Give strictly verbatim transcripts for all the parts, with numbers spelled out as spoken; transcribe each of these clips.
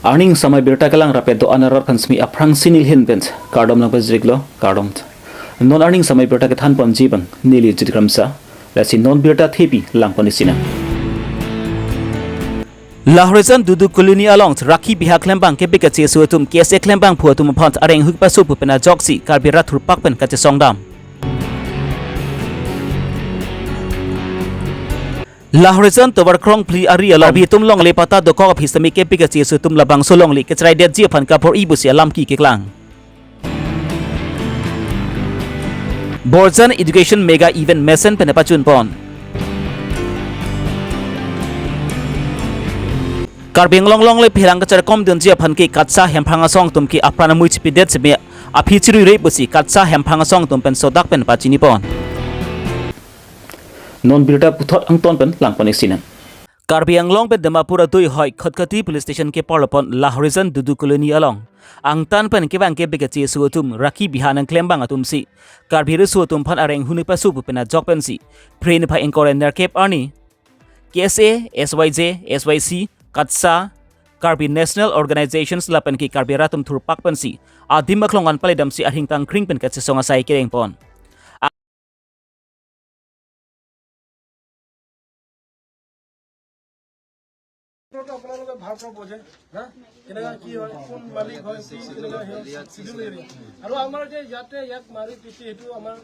Arni ingsamai birta kelang rapet do-an arat aphan simi aphrangsi neli ahin pen kardom lang pajirlo, kardom. Non arni ingsamai birta kethan ponji abang neli Jit Kramsa, lasi non birta thepi lang pon-ik sinang. Lahorijan Dudu Colony along Rakhi Biha klembang kebi kacheso atum K S A klembangphu atum aphan areng huk paso pu pen ajoksi Karbi rat thurpak pen kachesong dam. Lahorijan tovar krongphli ari along Karbi atum longle patta dokok aphi semi kebi kacheso atum labangso longle kachrai detji aphan kabor-i pusi alam ke keklang. Borjan Education Mega Event mesen pen pachun pon. Karbi Anglong longle pherang kacharkom dunji aphan ke KATSSA hemphang asong atum ke apran amui chipidet semi aphi chirui re pusi KATSSA hemphang asong atum pen sodak pen pachini pon. Non birta puthot angton pen lang pon-ik sinang. Karbi Anglong pen Dimapur adui hoi Khatkhati Police Station keparlo pon Lahorijan Dudu Colony along angtan pen kevang kebi kacheso atum Rakhi Biha nangklembang atum si Karbi riso atum aphan areng hunu paso pu pen ajok pensi Phre niphai ingkoi ra nerkep arni K S A, S Y J, S Y C, KATSSA, Karbi National Organizations lapen ke Karbi rat atum thurpak pensi adim aklong an pale damsi arhing tangkring pen kachesong asai kereng pon. আপোনালোকে ভাল পাব যে, হা, কেনেকুৱা কি হয়, কোন মালিক হয়, কি কেনেকুৱা হয়, চিডিউল এৰিয়া। আৰু আমাৰ যে ইয়াতে ইয়াক মাৰি পিটি সেইটো আমাৰ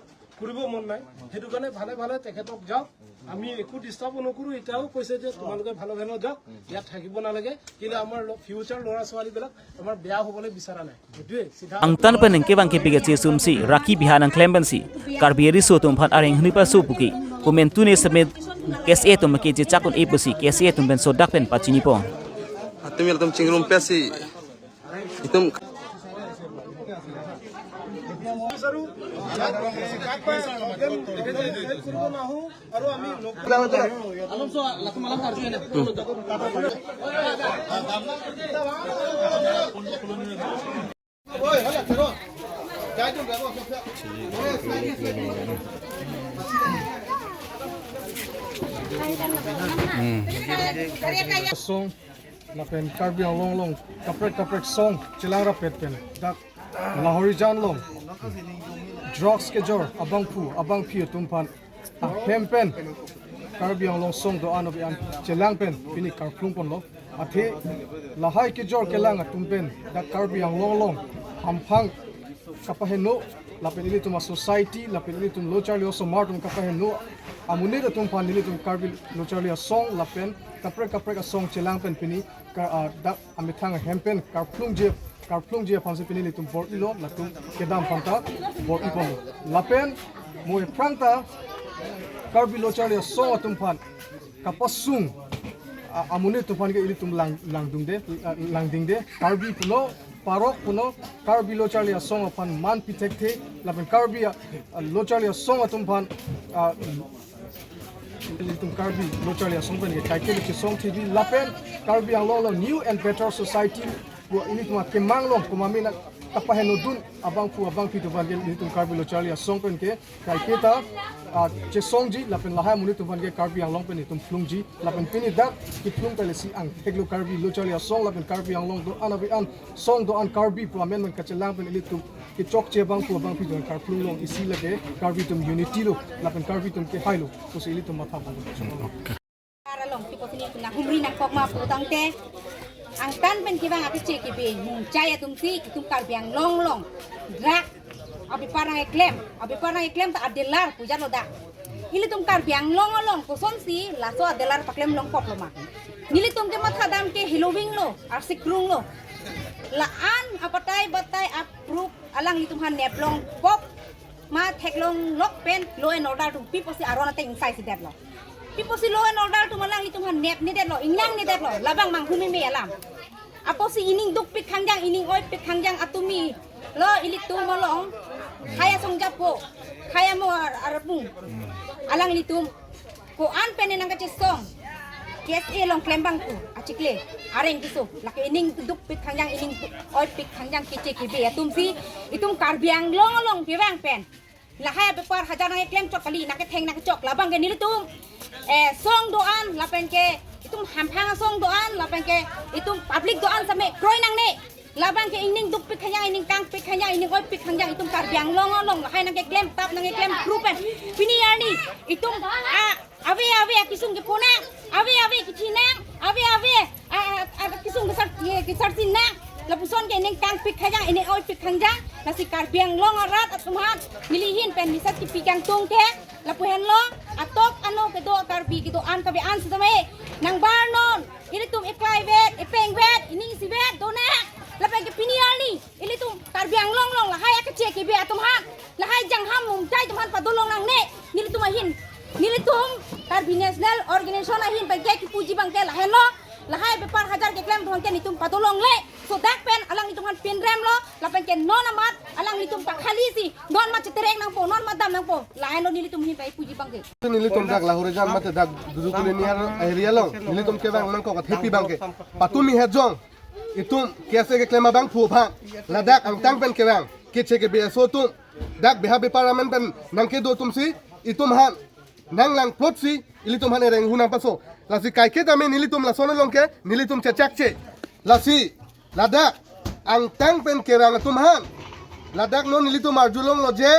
কৰিব মন নাই। সেইটো কাৰণে ভালে ভালে তেখেতক যাওক। আমি একো ডিষ্টাৰ্বো নকৰোঁ। এতিয়াও কৈছে যে তোমালোকে ভালে ভালে যাওক, ইয়াত থাকিব নালাগে। কিন্তু আমাৰ ল-, ফিউচাৰ ল'ৰা ছোৱালীবিলাক আমাৰ বেয়া হ'বলৈ বিচৰা নাই। সেইটোৱে চিধা। Angtan pen nangkevang kebi kacheso atum si Rakhi Biha nangklem pensi Karbi riso atum aphan areng hunu paso pu ke komantu ne semet K S A atum ke chechak un-e pusi K S A atum pen sodak pen pachini pon. Atum ilitum chingrum pesi itum Song, lapen Karbi Anglong along kaprek kaprek song chelang rapet pen dak Lahorijan along drugs kejor abangphu abangphi atum aphan ahem pen Karbi Anglong song do-an abi an chelang pen pini karplung ponlo. Athe lahai kejor kelang atum pen dak Karbi Anglong along hamphang kapaheno lapen ilitum a-society lapen ilitum lo charli osomar atum kapaheno amonit atum aphan ilitum Karbi lo charli asong lapen kaprek kaprek asong chelang pen pini ka, ah, dak amethang ahem pen karplungji, karplungji aphansi pini ilitum bor-ilo, latum kedam aphanta bor-i ponlo. Lapen mo aphrang ta Karbi lo charli asong atum aphan kapasung, a, amonit atum aphan ke ilitum lang, langdungde, a, langdingde, Karbi pulo, parok pulo, Karbi lo charli asong aphan man pithekthe, lapen Karbi a, a, lo charli asong atum aphan, a, ilitum Karbi lo charli asong pen ke kaike lo chesong thidi lapen Karbi Anglong along New and Better Society pu ilitum akemang along komat mena kapaheno dun abangphu abangphi atum aphan ke ilitum Karbi lo charli asong pen ke kaike ta, ah, chesongji lapen lahai amonit atum aphan ke Karbi Anglong pen itum plungji lapen pini dak kiplung kalisi angthek lo Karbi lo charli asong lapen Karbi Anglong do-an abi an song do-an Karbi pu amen pen kachelang pen ilitum kechokche abangphu abangphi atum karplung long isi lake Karbi atum unity lo lapen Karbi atum kehai lo pusi ilitum matha pon. Aralong pi pusi neli tum nang humri nangkok ma putangte angtan pen kevang apiche kibi mungchai atum si itum Karbi Anglong along drug abepar nangkeklem, abepar nangkeklem ta adealer pu jalo dak. Ilitum Karbi Anglong along kosonsi laso adealer paklem longkoklo ma. Nelitum ke mathadam ke heloving lo, arsikrung lo. La-an abatai batai a-proof alanglitum aphan nep longkok ma theklong lok pen law and order atum pi pusi aron ateng ingsai si detlo. Pi pusi law and order atum alanglitum aphan nepne detlo, ingnangne detlo, labang manghumeme alam. Apotsi ining dukpik khangjang, ining oipik khangjang atum-i lo ilitum along khei asong japo, khei amo ar-, arpung. Alanglitum ko-an pen nangkachesong K S A along klembang pu achikle areng keso lake ining dukpik khangjang, ining oipik khangjang keche kebe atum si itum Karbi Anglong along kevang pen lahai abepar hajar nangkeklem chok kali, nangketheng nangkechok labang ke nelitum, eh, song do-an lapen ke itum hamphang asong do-an lapen Ke itum public do-an same kroi nangne. Labang ke ingning dukpik khang jang, ingning kangpik khang jang, ingning oipik khang jang itum Karbi Anglong along lahai nangkeklem tap, nangkeklem group pen. Pini arni itum a ave ave akisung kepu nang, ave ave kithi nang, ave ave a, a, a, kisung kesar, ye, kesar sin nang. Lapuson ke ingning kangpik khang jang, ingning oipik khang jang. Lasi Karbi Anglong arat atum aphan neli ahin pen message kipi kangtung ke, lapu henlo, atok ano kedo Karbi kedo-an kabe-an sitame, nangbar non ilitum eklai vet, epeng vet, ining isivet do nang. Lapen ke pini arni ilitum Karbi Anglong along lahai akechek kebe atum aphan, lahai jangham mumtai atum aphan padolong nangne. Nelitum ahin, nelitum Karbi National Organization ahin pen ke kipuji abang ke lahenlo, lahai bepar hajar keklem atum aphan ke nelitum padolongle. So dak pen alanglitum aphan pinrem lo, lapen ke non amat alanglitum pakhalisi, non amat cheterek nangpo, non amat dam nangpo. Lahenlo nelitum ahin pen kipuji abang ke. Nelitum dak Lahorijan mate dak Dudukuni near area along nelitum kevang nangkok athepi abang ke, patumi het jong itum K S A keklem abangphu aphan, ladak angtan pen kevang keche ke B S O atum, dak beha bepar amen pen nangkedo atumsi itum aphan nanglang plotsi ilitum aphan ereng hu nangpaso. Lasi kaike tame nelitum lason along ke nelitum chechakche. Lasi ladak angtan pen kevang atum aphan, ladak non nelitum arjulonglo je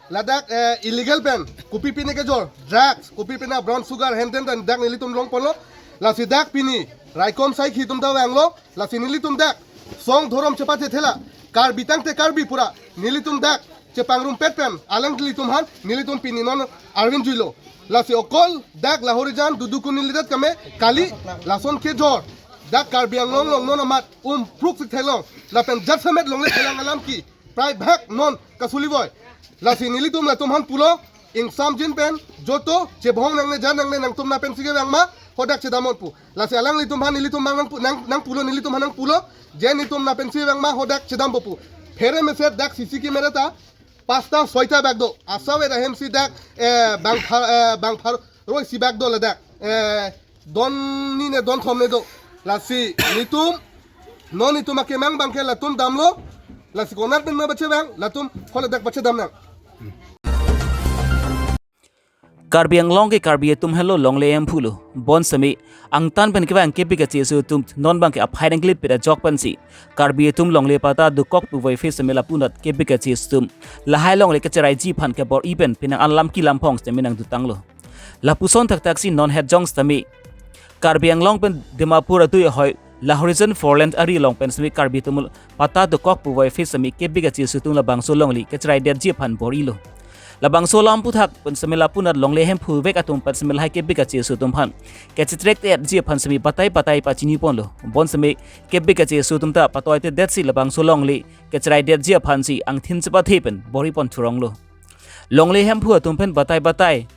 ladak, eh, illegal pen kopi pine kejor, drugs, kopi pine brown sugar, henten tan dak nelitum longponlo. Lasi dak pini raikom saikhi atum ta vanglo. Lasi nelitum dak song dhorom chepathe thela, Karbi tangte Karbi pura nelitum dak chepangrumpet pen alanglitum aphan nelitum pini non arvin juilo. Lasi okol dak Lahorijan Dudukuni ledet kame kali, lason kejor dak Karbi Anglong along non amat umphruk si theklong, lapen jasemet longle thelang alam ke prai bhag non kasuli voi. Lasi nelitum latum aphan pulo, ingsamjin pen joto chebhong nangne, jan nangne, nangtum na pensi kevang ma, hadak chedam non pu. Lasi alanglitum aphan nelitum nang, nang pu-, nang, nangpulo, nelitum aphan nangpulo je nelitum na pensi kevang ma, hadak chedampo pu. Phere mesen dak C C camera ta pasta soita bak do. Asawet ahemsi dak, eh, bangphar, eh, bangphar roi isi bak do ladak. Eh, don hini ne don thom ne do. Lasi nelitum, non nelitum akemang abang ke latum damlo. Lasi konat pen ma pachevang, latum hol ladak pachedam nang. Karbi Anglong ke Karbi atum henlo, longle hemphu lo. Bonsitame angtan pen kevang kepik kachesu atum non abang ke aphai nangklit pet ajok pensi Karbi atum longle patta dokok puvoiphit sitame lapunat kepik kachesu atum lahai longle kacheraiji aphan kebor-i pen penang alam kelam phong sitame nangdutanglo. Lapuson thakthak si non het jong sitame Karbi Anglong pen Dimapur atui ahoi Lahorijan four lane ari along pen sitame Karbi atum patta dokok puvoiphit sitame kepik kachesu atum labangso longle kacherai detji aphan bor-ilo. Labangso alam aphuthak pen sitame lapunat longle hemphu vek atum pen sitame lahai kepik kachesu atum aphan kachetrek detji aphan sitame batai batai pachiniponlo. Bonsitame kepik kachesu atum ta patoite detsi labangso longle kacherai detji aphansi angthin chepathe pen bor-ipon thuronglo. Longle hemphu atum pen batai batai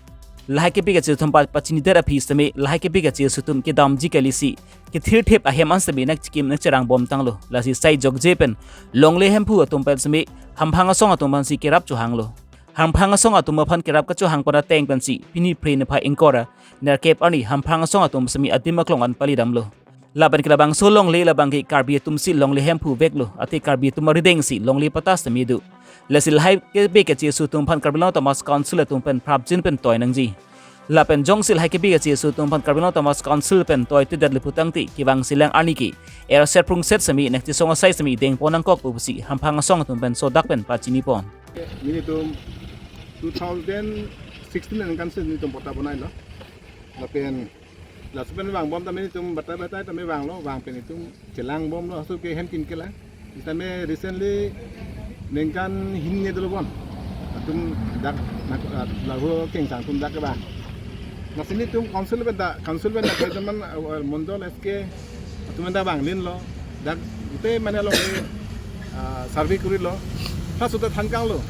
lahai kepik kachesu atum pa-, pachinidet aphi sitame lahai kepik kachesu atum kedamji kalisi kethirthip ahem an sitame nangchikim nangcherang bomtanglo. Lasi sai jokje pen longle hemphu atum pen sitame hamphang asong atum aphansi kerap chohanglo. Hamphang asong atum aphan kerap kachohang pen ateng pensi pini Phre niphai ingkoi ra nerkep arni hamphang asong atum sitame adim aklong an palidamlo. Lapen ke labangso longle labang ke Karbi atumsi longle hemphu veklo, athe Karbi atum arideng si longle patta sitame do. Lasi lahai kepik kachesu atum aphan Karbi Anglong Autonomous Council atum pen prapjin pen toi nangji. Lapen jongsi lahai kepik kachesu atum aphan Karbi Anglong Autonomous Council pen toite det lapu tangte kevang silang arni ke erset prungset sitame nangchisong asai sitame dengpon nangkok pusi hamphang asong atum pen sodak pen pachinipon. Nelitum two thousand sixteen aningkan si nelitum patta bonailo. Lapen laso pen vangbom tame nelitum batai batai tame vanglo, vang pen nelitum chelangbomlo, aso ke hem kin kelang. Sitame recently ningkan hini dolo bon. Atum dak nak, ah, lahu kengsang atum dak kevang. Lasi nelitum council pen ta, council pen ta, teman, ah, mondol S K atum pen ta vanglinlo. Dak gutei mane along, ah, survey kurilo. Halaso ta thankanglo.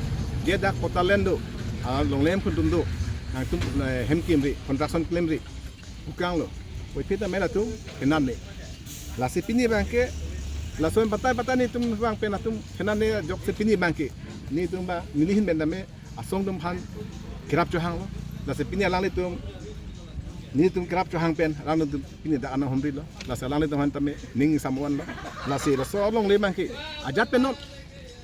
Je dak patta land do, ah, longle hemphu atum do, nangtum, eh, hem kimri, construction klemri pu kanglo. Puvoiphit tame latum henangne. Lasi pini abang ke, laso batai batai nelitum abang pen latum henangne ajoksi pini abang ke nelitum ba neli ahin pen tame asong atum aphan kerap chohanglo. Lasi pini alanglitum, nelitum kerap chohang pen alanglitum pini dak anang humrilo. Lasi alanglitum aphan tame ning ingsam vanlo. Lasi laso alongle abang ke ajat pen non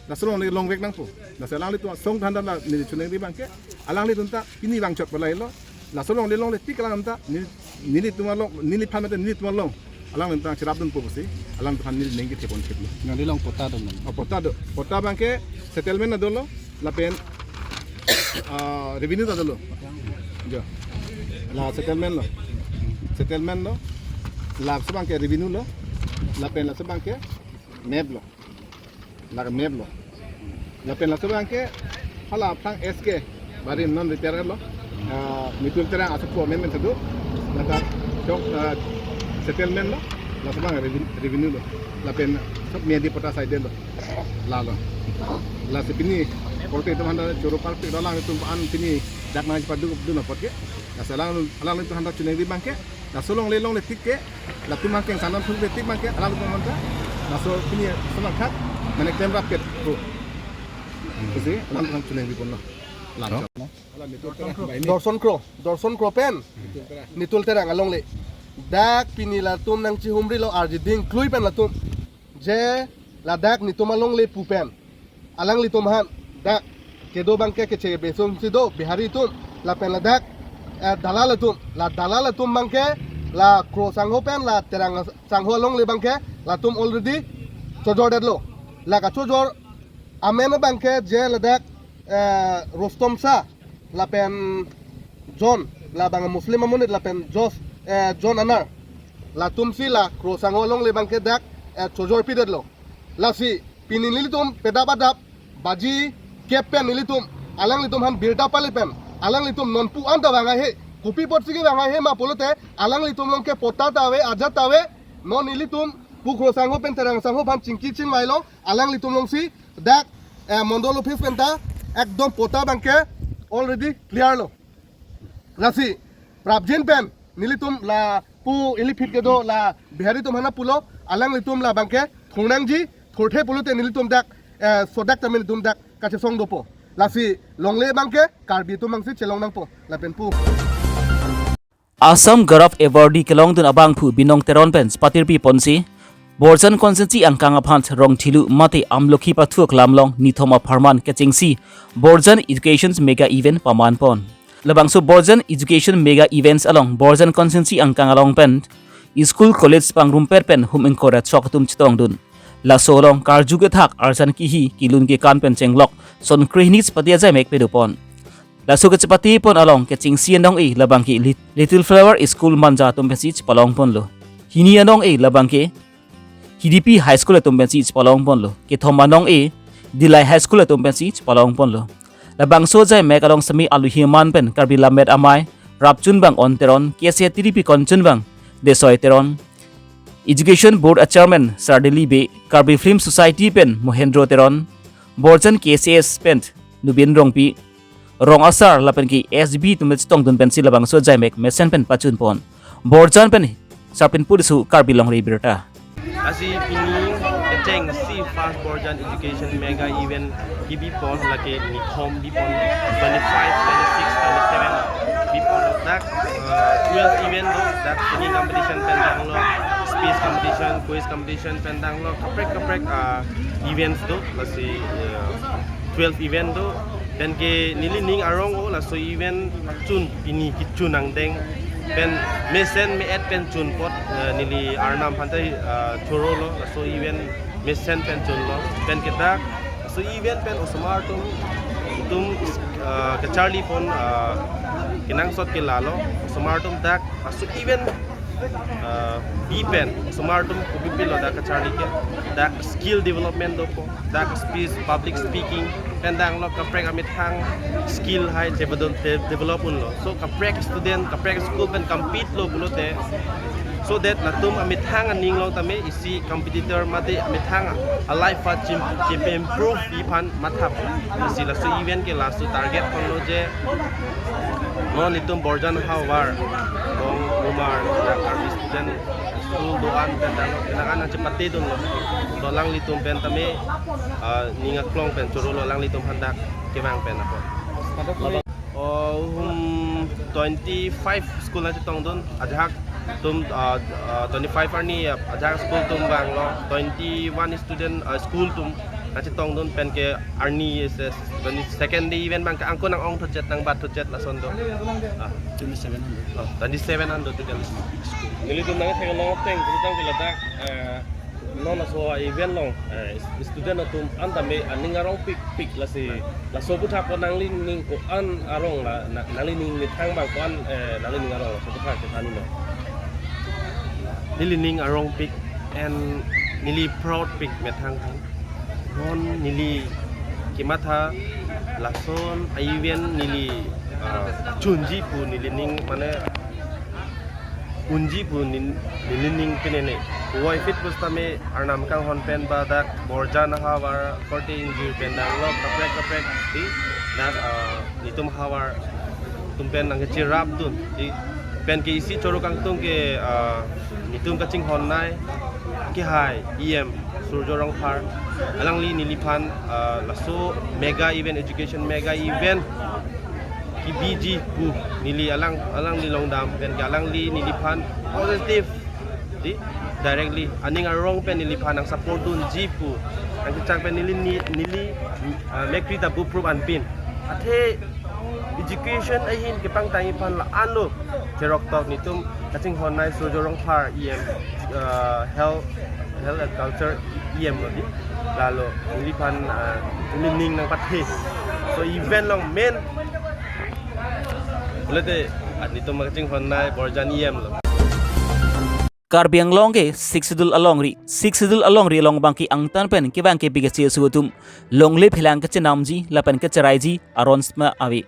laso alongle longvek nangpo. Lasi alanglitum asong than than la neli choningri abang ke, alanglitum ta pini vangchot palailo. Laso alongle longle tik alang ta neli, nelitum along, neliphan mate nelitum along Alanglitum cherapdunpo pusi, alangtum aphan neli ning kethepon chiklo. Nangli along patta do ma? Oh, patta do. Patta abangke settlement ta dolo, lapen, ah, revenue ta dolo. Jo. La settlement lo. Settlement lo. Laso abangke revenue lo. Lapen laso abangke map lo. La map lo. Lapen laso abangke hala aphrang S K, bari non retire lo. Ah, Nitul Terang aso po amendment sadu. Lata chok, ah, settlement lo. Laso abang reven-, revenue lo. Lapen sok miyadi patta side lo. Lalo. Lasi pini korte itum aphan ta choro parpik lo, alangtum aphan pini dak nangchepaduk dun apot ke. Lasi alang, alanglitum aphan ta choningri abangke, laso longle longle tik ke, latum abangke sandam thurbe tik abangke, alanglitum aphan ta, laso pini semangat, mane klem rapet ko. Pusi, alanglitum aphan choningri ponlo. Lam. Dorson Kro, Dorson Kro pen Nitul Terang alongle. Dak pini latum nangchihumrilo arjiding klui pen latum. Je ladak netum alongle pu pen alanglitum aphan dak kedo abangke keche besong si do Bihari atum, lapen ladak, eh, dalal atum, la dalal atum abangke la Kro sangho pen la Terang sangho alongle abangke latum already chojordetlo. La kachojor amen abangke je ladak, eh, Rostom Shah lapen John, labang Muslim amonit lapen Jos, eh, John Anar. Latumsi la Kro sangho alongle abangke dak, eh, chojor pidetlo. Lasi pini nelitum pedap adap baji kep pen nelitum, alanglitum aphan birta pale pen, alanglitum non pu-an ta vang ahe, kopi apotsi kevang ahe ma pulote, alanglitum along ke patta ta ave, ajat ta ave, non nelitum pu Kro sangho pen Terang sangho aphan chingki chingvailo, alanglitum alongsi dak, eh, mondol office pen ta ekdom patta abangke already clear lo. Lasi prapjin pen nelitum lapu iliphit kedo la Bihari atum aphan ta pulo, alanglitum la abangke thurnangji, thurthe pulote nelitum dak, eh, sodak tame nelitum dak kachesong dopo. Lasi longle abangke Karbi atum abangsi chelong nangpo lapen pu. Assam Gaurav Awardee kelongdun abangphu Binong Teron pen chepatirpi ponsi Borjan constituency angkang aphan rong thilu mate amlokhi pathu aklam along nithom apharman kechengsi Borjan Education Mega Event paman pon. Labangso Borjan Education Mega Events along Borjan constituency angkang along pen school college pangrumpet pen hum ingkoi ra throk atum chetongdun. Laso along karju kethak, arjan kehi, kelun kekan pen chenglok son krehini chepate ajai mek pado pon. Laso kechepate pon along kechengsi anong-e labangke Lit-, Little Flower School Manja atum pensi chepalong ponlo. Hini anong-e labangke Hidipi High School atum pensi chepalong ponlo. Kethom anong-e Dillai High School atum pensi chepalong ponlo. Labangso ajai mek along semi aluhi aman pen Karbi Lammet Amei, Rapchunbang On Teron, K S A T D P Konchinbang Desoi Teron, Education Board a Chairman Sardili Bey, Karbi Film Society pen Mohendro Teron, Borjan K S A S pen Nubin Rongpi, Rong Asar lapen ke S B atum chetongdun pensi labangso ajai mek mesen pen pachun pon. Borjan pen Sarpin Pulisu, Karbi Longri Abirta. Lasi pini kechengsi first Borjan Education Mega Event kebi pon, lake nithom bi pon, twenty-five, twenty-six, twenty-seven bi pon. Dak, eh, twelve event do, dak singing competition pen tanglo, speech competition, quiz competition pen tanglo, kaprek kaprek, ah, events do, lasi, eh, twelve event do. Pen ke neli ning arong-o laso event chun pini kechun angdeng pen mesen me-et pen chun apot, eh, neli arnam aphan ta, eh, chorolo, laso event mesen pen chunlo. Pen ke dak laso event pen osomar atum, atum, eh, kacharli pon, eh, kenangsot ke lalo, osomar atum dak laso event, eh, bi pen osomar atum kopipilo dak kacharli ke, dak skill development dopo, dak speech, public speaking, pen tanglo kaprek amethang skill hai develop, de-, develop unlo. So kaprek student, kaprek school pen compete lo pulote, so that latum amethang aning along tame isi competitor mate amethang a-life path chim, chim improve pi aphan mathap. Lasi laso event ke laso target ponlo je non itum Borjan havar, Dong Umar, ya Karbi student school do-an pen tanglo, kenangsot nangchepate dunlo. To alanglitum pen tame, ah, ning aklong pen chorolo, alanglitum aphan dak kevang pen apot. Oh, um, twenty-five school nangchetongdun, ajahak atum, ah, ah, twenty-five arni, ah, ajahak school atum vanglo, twenty-one student, ah, school atum Nangchetongdun pen ke arni S S, twenty second day event abang ke angko nang-ong thotchet, nangbat thotchet lason do. Ah, twenty seven an do. Oh, twenty seven an do total. Nelitum nangkethe long teng, tutang ke ladak, eh, non laso event along, eh, student atum an tame aning arongpikpik lasi. Laso aphuthak ko nanglining ko-an arong la, na-, nanglining methang abang ko-an, eh, nanglining arong laso aphuthak ke than-i non. Nelining arongpik and neli proudpik methang than. Non neli kematha lason a-event neli, ah, chunji pu nelining mane unji pu nin-, nelining pinene. Puvoiphit pusitame Arnam kanghon pen ba dak Borjan ahavar korte ingjir pen danglo kaprek kaprek di dak, ah, netum havar atum pen nangkecherapdun di pen ke isi choro kangtung ke, ah, netum kachinghonnei kehai E M Surjo Rongphar, alangli neliphan, ah, laso mega event, education mega event kebiji pu neli alang, alangli longdam pen ke alangli neliphan positive di directly aning arong pen neliphan nang support dunji pu nangkechak pen neli ni-, neli, ah, mekkri ta buprop anpin. Athe education ahin kepangtangji aphan la-anlo cheroktok netum kachinghonnei Surjo Rongphar E M, ah, health, health and culture E M lo di. Lalo neliphan, ah, nelining nangpathe. So event along main pulote, ah, netum kachinghonnei Borjan E M lo. Karbi Anglong ke Sixth Schedule alongri, Sixth Schedule alongri along abang ke angtan pen kevang kepik achi asu atum longle phelang kachenamji lapen kacheraiji aron sma ave.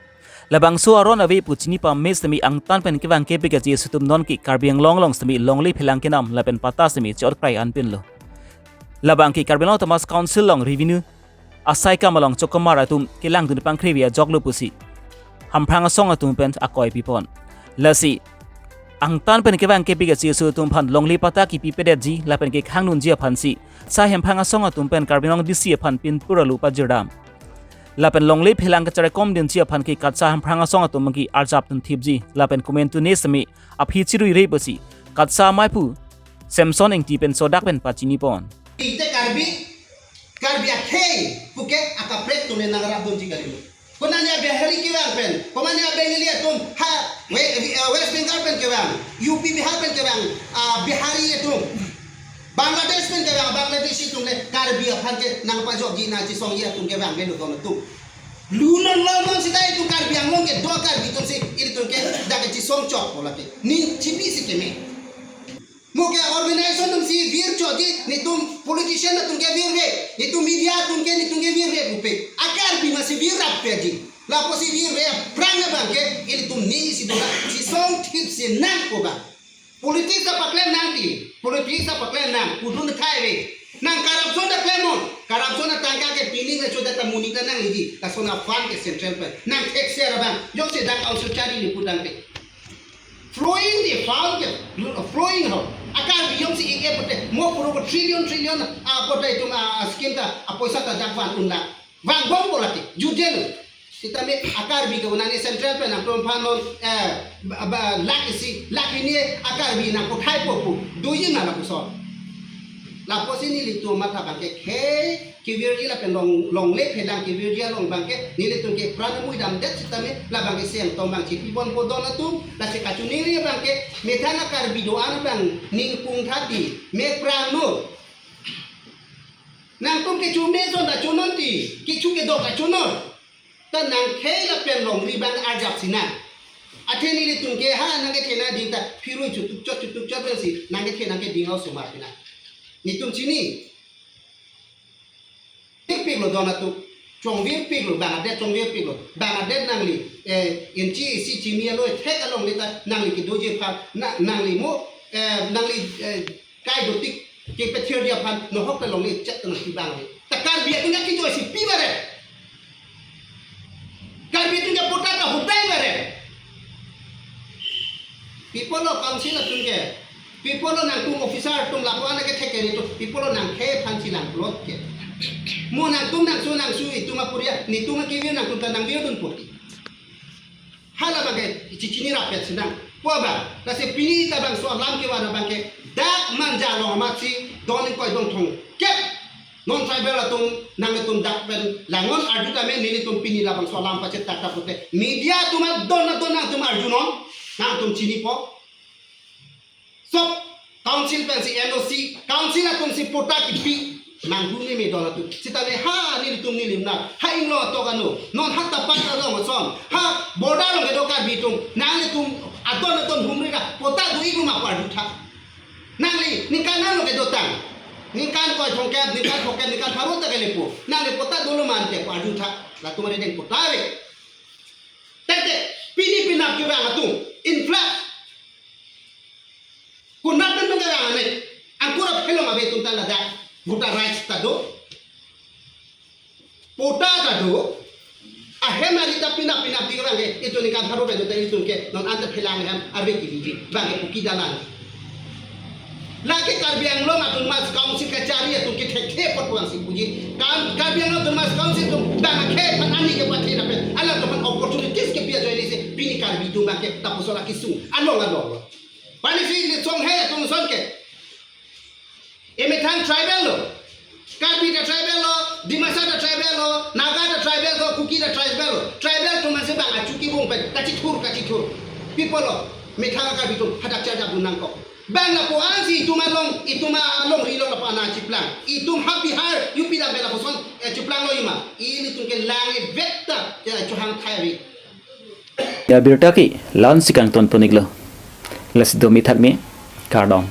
Labangso aron ave pu chini pame sitame angtan pen kevang kepik achi asu atum non ke Karbi Anglong along sitame longle phelang kenam lapen patta sitame che-otkrai anpinlo. Labang ke Karbi Anglong Autonomous Council along revenue asai kam along chokomar atum kelangdun pangkrevi ajoklo pusi Hamprang asong atum pen akoi pipon. Lasi angtan pen kevang kepik achi asu atum aphan longle patta kepipedetji lapen kekhangdunji aphansi sai Hamprang asong atum pen Karbi Anglong D C aphan pinpur alu pajirdam. Lapen longle phelang kacherai komdunji aphan ke KATSA Hamprang asong atum ke arjap tunthipji lapen komantu ne sitame aphi chiruire pusi KATSA amei pu Samson Ingti pen sodak pen pachinipon. Ite Karbi, Karbi akhei puke akaprek atum le nangrapdunji kalilo. Konatne Bihari kevang pen, konatne Bengali atum ha we-, eh, West Bengal pen kevang, U P Bihar pen kevang, ah, Bihari atum, Bangladesh pen kevang, Bangladeshi atum le Karbi aphan ke nangpajokji nangchesongji atum kevang avelo don atum. Lu non lo non sita itum Karbi Anglong kedo Karbi atum si, ilitum ke dak kechesong chokpo lake. Ning chipi si keme. Mo ke organization atum si virchokji, netum politician atum ke virve, netum media atum ke, netum ke virve pupe. A Karbi masi virrap peji. Lapusi virve aphrang abang ke, ilitum ning si dola, chesongthip si nangpo ba. Politics ta paklem nangji, politics ta paklem nang, pudun thai ve. Nang corruption ta klemnon, corruption atangka ke pining le choda ta muni ta nangliji, lason a-fund ke central pen. Nang tax share abang, jongsi dak ausu chari ni putang ke. Flowing the fund ke, flowing ho. A Karbi jongsi ik-e pute, mo puro ko trillion, trillion, a, pute itum, a, a scheme ta, a poisa ta dak van unla. Vangbompo lake, judel. Sitame a Karbi ke unani central pen nangtum aphan non, eh, ba, ba, lakh isi, lakh hini a Karbi nangkothaipo pu, doji ma lapuson. Lapusi nelitum matha abang ke khei kevirji lapen long, longle phelang kevirji along abang ke, nelitum ke pran muidamdet sitame, labang ke seng tong abang chipibompo don atum, lasi kachiningri abang ke, methang a Karbi do-an abang ning pung thati, me pran mo. Nangtum kecho me son ta chonon ti, kecho kedo ta chonon. Ta nang khei lapen longri abang arjap si nang. Athe nelitum ke ha nangkethenei ding ta phirui chutuk chot chutuk chot si nangkethenei ke ding osomar pinang. Netum chini. Virpiklo don atum. Chongvirpiklo, bang adet chongvirpiklo. Bang adet nangli, eh, inchi isi chini alo thek along le ta nangli kedoji aphan, na, nangli mo, eh, nangli, eh, kai dotik kepethirji aphan nohok ta longle chet ta nangkevang ave. Ta Karbi atum ke kejoi si pi bare. Karbi atum ke patta ta hudai bare. Pi apotlo council atum ke, pi apotlo nangtum officer atum lapu-an ke thek keri atum, pi apotlo nang khei aphan si nang plot ke. Mo nangtum nangsu nangsu itum apuria, netum akevir nangtum ta nangvirdunpo ti. Hala abang ke chichinirap pet si nang. Pu abang, lasi pini ta bangso alam kevan abang ke, dak Manja along amat si, don ingkoi don thomkep. Non tribal atum, nangtum dak pen langon arju tame, nelitum pini labangso alam pachethak ta pute. Media atum adon adon nangtum arjunon, nangtum chinipo. Sok council pensi N O C, council atumsi patta kipi, nangtum ni medon atum. Sitame ha nelitum nilim na, ha inglong atok ano, non ha tapak along ason, ha border along kedo Karbi atum, nanglitum adon adon humri ra, patta do-ik ma pu arjutha. Nangli, ningkan ano kedotang. Ningkan koi thomkep, ningkan thomkep, ningkan pharo ta kelepo. Nangli patta dolo ma ante pu arjutha. Latum arideng patta ave. Tete, pini penap kevang atum. Influx. Konat pen kevang ane. Angkur aphelong ave atum ta ladak. Voter rights ta do. Patta ta do. Ahem ari ta penap penap di abang ke, itum ningkan pharo pen ta itum ke, non anta phelang hem arve kiri abang ke puki dalan. Lake Karbi Anglong Autonomous Council kachari atum ke thekthe apot puan si puji. Kan Karbi Anglong Autonomous Council atum abang ke pan ani ke pathe na pen, alangtum aphan opportunities kepi ajoine si pini Karbi atum abang ke tapuso lake sung along along. Pini si ni song he atum ason ke. Emethang tribal lo. Karbi ta tribal lo, Dimasa ta tribal lo, Naga ta tribal lo, Kuki ta tribal lo. Tribal atum masi abang achuki bung pen, kachithur, kachithur. People lo, methang Karbi atum, hadak charjap dun nangkok. Abang lapu-an si itum along, itum alongri lo lapu-an chiplang. Itum ha Bihar, U P dam pen lapuson, eh, chiplang lo ima. Ilitum ke lang-e vek ta, ya, chohang thai ri. Ya birta ke, la-an si kangton pon-iklo. Lasi do mithak me, kardom.